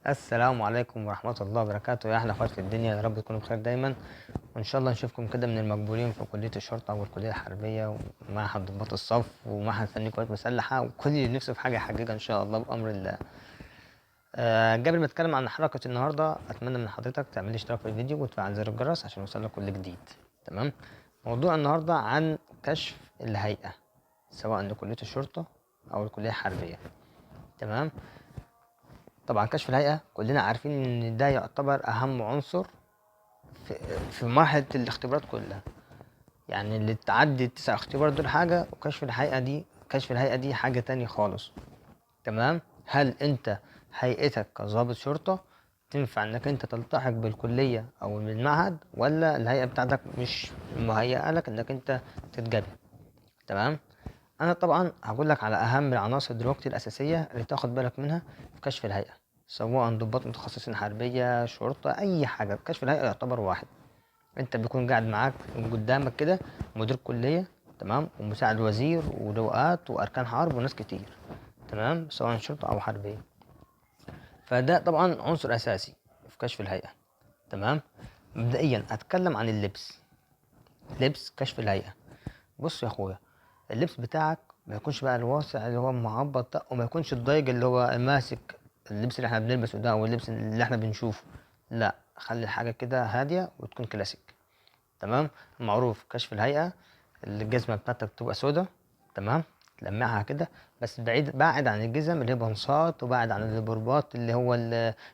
السلام عليكم ورحمة الله وبركاته يا أحلى أخوات في الدنيا، يا رب تكونوا بخير دايما، وإن شاء الله نشوفكم كده من المقبولين في كلية الشرطة والكلية الحربية ومعهد ضباط الصف ومعهد فني قوات مسلحة، وكل اللي نفسه في حاجة يحققها إن شاء الله بأمر الله. قبل ما أتكلم عن حلقة النهاردة أتمنى من حضرتك تعمل لي اشتراك في الفيديو وتفعل زر الجرس عشان يوصلك كل جديد. تمام. موضوع النهاردة عن كشف الهيئة سواء لكلية الشرطة أو الكلية الحربية. تمام. طبعا كشف الهيئة كلنا عارفين ان ده يعتبر اهم عنصر في مرحلة الاختبارات كلها، يعني اللي تعدي التسع اختبارات دول حاجة، وكشف الهيئة دي كشف الهيئة دي حاجة تانية خالص. تمام. هل انت هيئتك كضابط شرطة تنفع انك انت تلتحق بالكلية او بالمعهد، ولا الهيئة بتاعتك مش مهيئة لك انك انت تتقبل؟ تمام. انا طبعا هقول لك على اهم العناصر دلوقتي الاساسية اللي تاخد بالك منها في كشف الهيئة، سواء ضباط متخصصين حربية، شرطة، اي حاجة. كشف الهيئة يعتبر واحد، انت بيكون قاعد معاك قدامك كده مدير كلية، تمام، ومساعد وزير ولواءات واركان حرب وناس كتير، تمام، سواء شرطة او حربية. فده طبعا عنصر اساسي في كشف الهيئة. تمام. مبدئيا اتكلم عن اللبس، لبس كشف الهيئة. بص يا اخويا، اللبس بتاعك ما يكونش بقى الواسع اللي هو معبط ده، وما يكونش الضيق اللي هو ماسك اللبس اللي احنا بنلبسه ده او اللبس اللي احنا بنشوفه، لا، خلي الحاجة كده هادية وتكون كلاسيك. تمام. معروف كشف الهيئة الجزمة بتاعتك بتبقى سودا، تمام، تلمعها كده، بس بعد عن الجزم اللي هي بنصات، وبعد عن البرباط اللي هو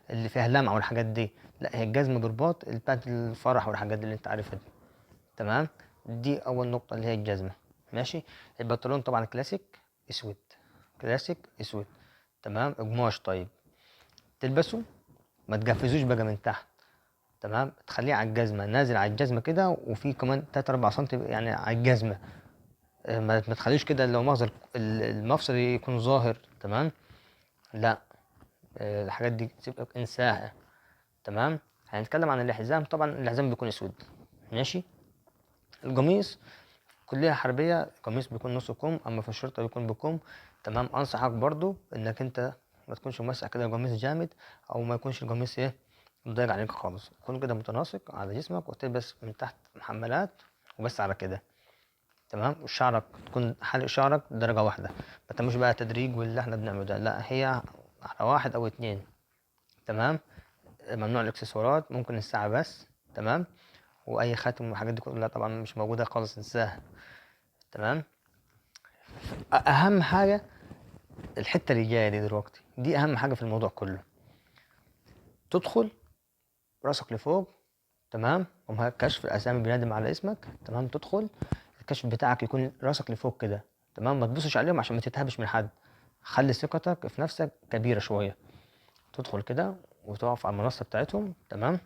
اللي فيها لمعة والحاجات دي، لا، هي الجزمة برباط اللي بتاعت الفرح والحاجات دي اللي انت عارفها دي. تمام. دي اول نقطة اللي هي الجزمة. ماشي. البنطلون طبعا كلاسيك اسود، كلاسيك اسود، تمام، قماش. طيب تلبسه ما تجفزوش بقى من تحت، تمام، تخليه على الجزمة، نازل على الجزمة كده، وفي كمان 3 4 سم يعني على الجزمة، ما تخليش كده لو مؤاخذة المفصل يكون ظاهر. تمام. لا، الحاجات دي سيبك انساها. تمام. هنتكلم عن الحزام. طبعا الحزام بيكون اسود. ماشي. القميص كلية حربية القميص بيكون نص كم، اما في الشرطة بيكون بكم. تمام. انصحك برضو انك انت ما تكونش موسع كده القميص جامد، او ما يكونش القميص ايه مضايق عليك خالص، يكون كده متناسق على جسمك، وتلبس من تحت محملات وبس على كده. تمام. وشعرك تكون حالق شعرك درجة واحدة، ما تعملش بقى تدريج واللي احنا بنعمله ده، لا، هي على واحد او اتنين. تمام. ممنوع الاكسسوارات، ممكن الساعة بس. تمام. واي خاتم والحاجات دي كلها طبعا مش موجودة خالص، انساها. تمام. اهم حاجة الحتة اللي جاية دي دلوقتي، دي اهم حاجة في الموضوع كله. تدخل راسك لفوق، تمام، ومعاك كشف الاسامي بينادم على اسمك. تمام. تدخل الكشف بتاعك يكون راسك لفوق كده، تمام، ما تبصش عليهم عشان ما تتهبش من حد، خلي ثقتك في نفسك كبيرة شوية. تدخل كده وتقف على المنصة بتاعتهم، تمام،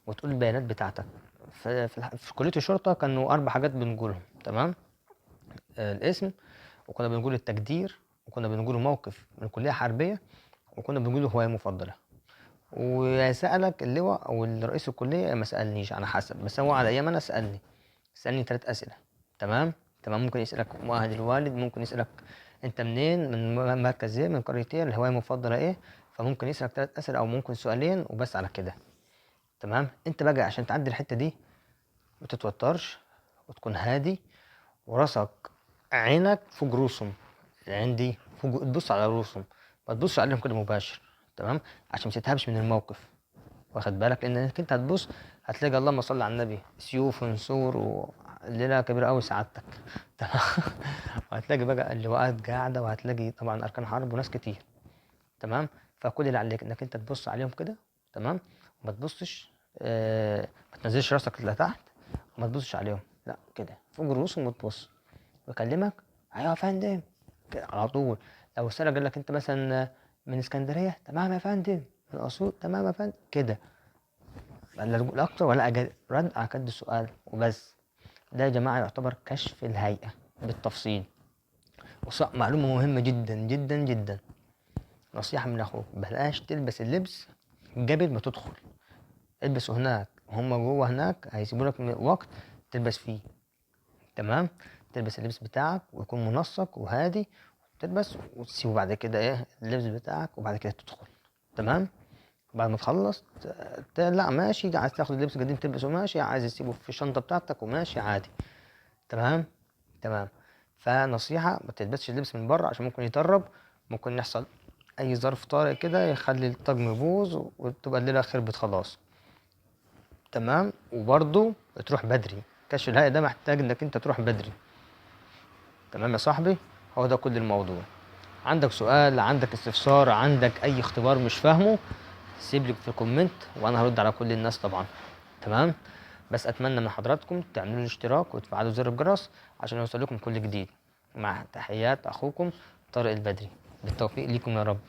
وتقول البيانات بتاعتك. في كلية الشرطة كانوا 4 حاجات بنقولهم، تمام، الاسم، وكنا بنقول التقدير، وكنا بنقول موقف من كلية حربية، وكنا بنقول هواية مفضلة. وسألك اللواء أو الرئيس الكلية ما سألنيش على حسب، بس هو على أيام أنا سألني 3 أسئلة. تمام. تمام. ممكن يسألك مؤهل الوالد، ممكن يسألك أنت منين، من مركز إيه، من قرية إيه، الهواية المفضلة إيه، فممكن يسألك 3 أسئلة أو ممكن سؤالين وبس على كده. تمام. أنت بقى عشان تعدي الحتة دي ما تتوترش وتكون هادي، وراسك عينك فوق رؤوسهم، العين دي فوق، تبص على رؤوسهم، ما تبصش عليهم كده مباشر. تمام، عشان ما تتهبش من الموقف، واخد بالك، لانك انت هتبص هتلاقي اللهم صل على النبي سيوف ونسور وليله كبيره قوي سعادتك. تمام. وهتلاقي بقى اللواءات قاعده، وهتلاقي طبعا اركان حرب وناس كتير. تمام. فكل اللي عليك انك انت تبص عليهم كده، تمام، وما تبصش، ما تنزلش راسك لتحت، وما تبصش عليهم، لا، كده فوق رؤوسهم وتبص، ويكلمك ايوه يا فندم كده على طول. لو السؤال قال لك انت مثلا من اسكندريه، تمام يا فندم، من اسيوط، تمام يا فندم، كده، لا اكتر ولا اقل، رد على قد السؤال وبس. ده يا جماعه يعتبر كشف الهيئه بالتفصيل. معلومه مهمه جدا جدا جدا، نصيحه من اخوك، بلاش تلبس اللبس قبل ما تدخل، البسه هناك، هم جوه هناك هيسيبوا لك وقت تلبس فيه. تمام. تلبس اللبس بتاعك ويكون منسق وهادي، تلبس وتسيبه بعد كده ايه اللبس بتاعك، وبعد كده تدخل. تمام. بعد ما تخلص تقلع ماشي، عايز تاخد اللبس القديم تلبسه ماشي، عايز تسيبه في الشنطة بتاعتك وماشي عادي. تمام تمام. فنصيحة ما تلبسش اللبس من بره عشان ممكن يترب، ممكن يحصل اي ظرف طارئ كده يخلي الطقم يبوظ وتبقى الليلة خربت خلاص. تمام. وبرضو تروح بدري، كشف الهيئة ده محتاج انك انت تروح بدري. تمام يا صاحبي، هو ده كل الموضوع. عندك سؤال، عندك استفسار، عندك اي اختبار مش فاهمه، سيب لي في ال comment وانا هرد على كل الناس طبعا. تمام. بس اتمنى من حضراتكم تعملوا لي اشتراك وتفعلوا زر الجرس عشان يوصل لكم كل جديد. مع تحيات اخوكم طارق البدري، بالتوفيق ليكم يا رب.